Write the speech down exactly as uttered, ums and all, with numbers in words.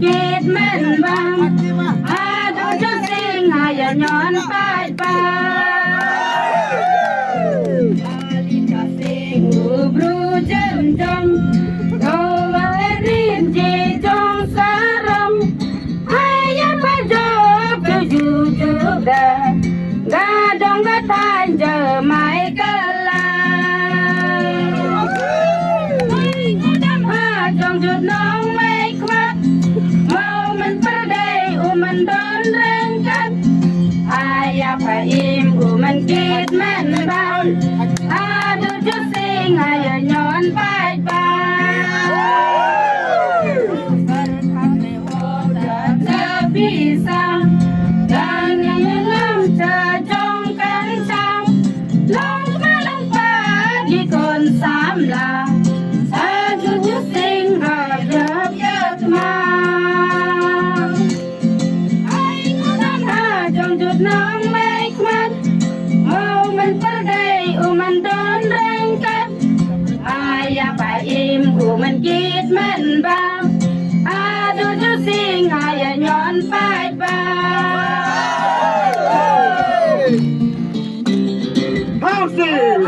Kit men bang, adu ju sing ha ïa ñion paidbah. Ali ka sing u bru jem jong, ko wa rin ji jong sarong. Aya pa jop ju ju ju ga, ga dong ga tan ja mai ka la. Ai ngu dam ha jong jut nong mai khmat, mo men perdei u men don rengkat. Aya pa im u men kit men bang, adu ju sing aya ñion paidbah. Sa bisa, dan yang lam cha jong kan chang. Long ma long pa gi kon samla. Sa ju ju sing ha yap yap ma. Ai ngu dam ha jong jut nong mai khmat. Mo men perdei u men don rengkat. Aya pa im u men kit men bang. Adu ju sing aya ñion paidbah. Housing.